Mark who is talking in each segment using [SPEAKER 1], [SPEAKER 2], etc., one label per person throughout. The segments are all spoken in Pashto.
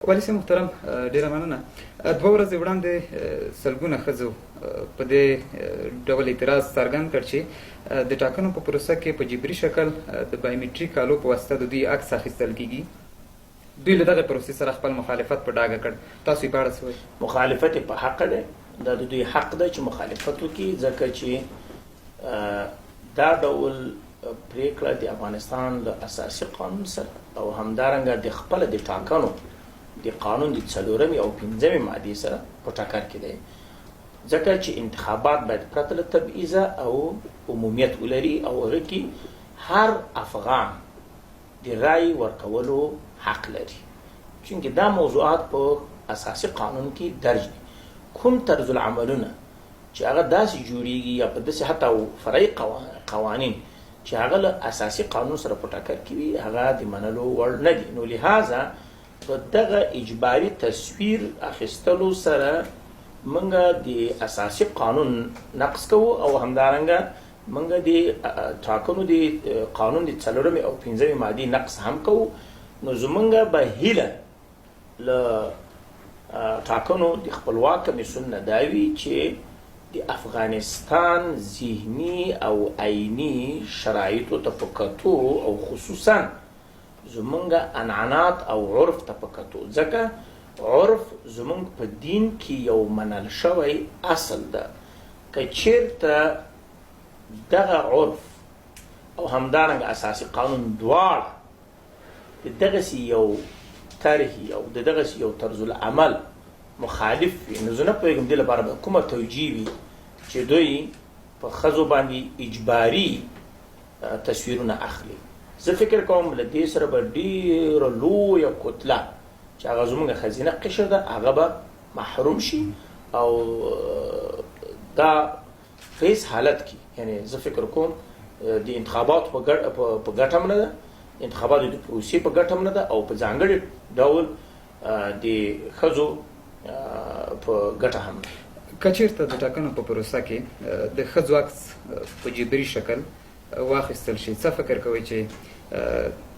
[SPEAKER 1] والي صاحب محترم، ډېره مننه. 2 ورځې وړاندې سلګونه ښځو په دې ډول اعتراض څرګند کړ چې د ټاکنو په پروسه کې په جبري شکل د بایومټریک آلو په واسطه د دوی عکس اخیستل کیږي. دوی له دغه پروسې سره خپل مخالفت په ډاګه کړ. تاسو یې په اړه څه وایئ؟
[SPEAKER 2] مخالفت یې په حق دی. دا د دوی حق دی چې مخالفت وکړي، ځکه چې دا ډول پریکړه د افغانستان له اساسي قانون سره او همدارنګه د خپل د ټاکنو د قانون د څلورمې او پنځمې مادې سره په ټکر کې دی، ځکه چې انتخابات باید پرته له تبعیضه او عمومیت ولري او هغه کې هر افغان د رای ورکولو حق لري، چونکه دا موضوعات په اساسي قانون کې درج دي. کوم طرز العملونه چې هغه داسې جوړیږي یا په داسې حتی فرعي قوانین چې هغه له اساسي قانون سره په ټکر کې وي، هغه د منلو وړ نه دي. نو لهذا په دغه اجباري تصویر اخیستلو سره موږ د اساسي قانون نقض کوو او همدارنګه موږ د ټاکنو د قانون د څلورمې او پنځمې مادې نقض هم کوو. نو زمونږ به هیله له ټاکنو د خپلواک کمیسیون نه دا وي چې د افغانستان ذهني او عیني شرایطو ته په کتو او خصوصا زمونږ عنعنات او عرف ته په کتو، ځکه عرف زمونږ په دین کې یو منل شوی اصل ده، که چیرته دغه عرف او همدارنګه اساسي قانون دواړه د دغسې یو طرحي او د دغسې یو طرز العمل مخالف وي، نو زه نه پوهېږم دې لپاره به کومه توجیه وي چې دوی په ښځو باندې اجباري تصویرونه اخلي. زه فکر کوم له دې سره به ډېره لویه کتله چې هغه زموږ ښځینه قشر ده، هغه به محروم شي او دا په هیڅ حالت کې، یعنی زه فکر کوم، د انتخاباتو په ګټه هم نه ده، انتخاباتو د پروسې په ګټه هم نه ده او په ځانګړي ډول د ښځو په ګټه هم نه.
[SPEAKER 1] که چیرته د ټاکنو په پروسه کې د ښځو عکس په جبري شکل واخیستل شي، څه فکر کوئ چې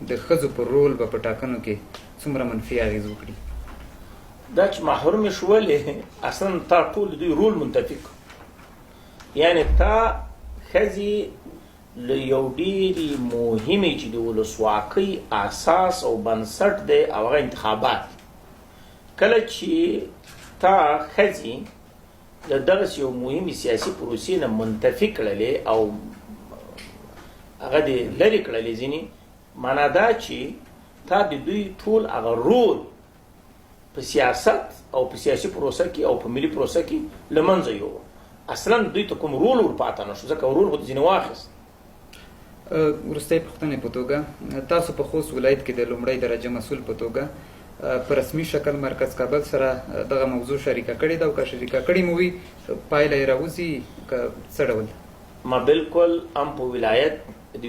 [SPEAKER 1] د ښځو پر رول به په ټاکنو کې څومره منفي اغیز وکړي؟
[SPEAKER 2] دا چې محرومې شولې، اصلا تا ټول د دوی رول منتفي کړ، یعنی تا ښځې له یو ډېرې مهمې چې د ولسواکۍ اساس او بنسټ دی او هغه انتخابات دي، کله چې تا ښځې له دغسې یو مهمې سیاسي پروسې نه منتفي کړلې او هغه دې لرې کړلې ځینې، معنا دا چې تا د دوی ټول هغه رول په سیاست او په سیاسي پروسه کې او په ملي پروسه کې له منځه یووړ. اصلا دوی ته کوم رول ورپاته نه شو، ځکه رول خو ځینې واخیست.
[SPEAKER 1] وروستۍ پوښتنې په توګه، تاسو په خوست ولایت کې د لومړۍ درجه مسؤل په توګه په رسمي شکل مرکز کابل سره دغه موضوع شریکه کړې ده او که شریکه کړې مو وي، پایله یې راوځي که څه ډول؟
[SPEAKER 2] ما بالکل هم په ولایت د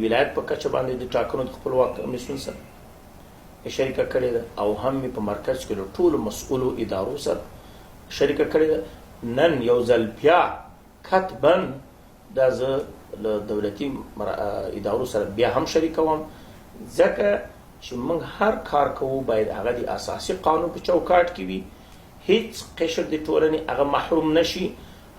[SPEAKER 2] ولایت په کچه باندې د ټاکنو د خپلواک کمیسیون سره شریکه کړې ده او هم مې په مرکز کې له ټولو مسؤلو ادارو سره شریکه کړې ده. نن یو ځل بیا کتبا دا زه له دولتي ادارو سره بیا هم شریکوم، ځکه چې موږ هر کار کوو باید هغه د اساسي قانون په چوکاټ کې وي، هیڅ قشر د ټولنې هغه محروم نشي.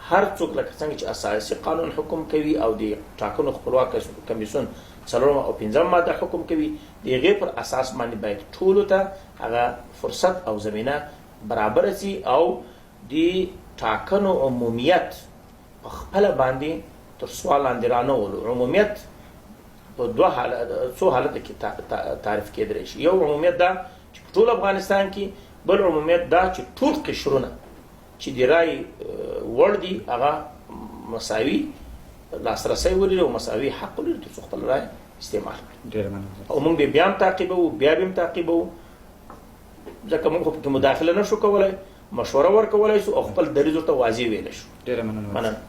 [SPEAKER 2] هر څوک لکه څنګه چې اساسي قانون حکم کوي او د ټاکنو خپلواک کمیسیون څلورمه او پنځمه ماده حکم کوي، د هغې پر اساس باندې باید ټولو ته هغه فرصت او زمینه برابره سي او د ټاکنو عمومیت په خپله باندې تر سوال لاندې رانه ولو. عمومیت په دوه حالت، څو حالت کې تعریف کېدلی شي. یو عمومیت دا چې په ټول افغانستان کې، بل عمومیت دا چې ټول قشرونه چې د رای وړ دي هغه مساوي لاسرسی ولري او مساوي حق ولري ترڅو خپل رای استعمال کړي.
[SPEAKER 1] ډېره مننه.
[SPEAKER 2] او موږ به بیا هم تعقیبوو، بیا به هم تعقیبوو، ځکه موږ خو پکې مداخله نه شو کولی، مشوره ورکولای شو او خپل دریځ ورته واضح ویلی شو.
[SPEAKER 1] ډېره مننه.
[SPEAKER 2] مننه.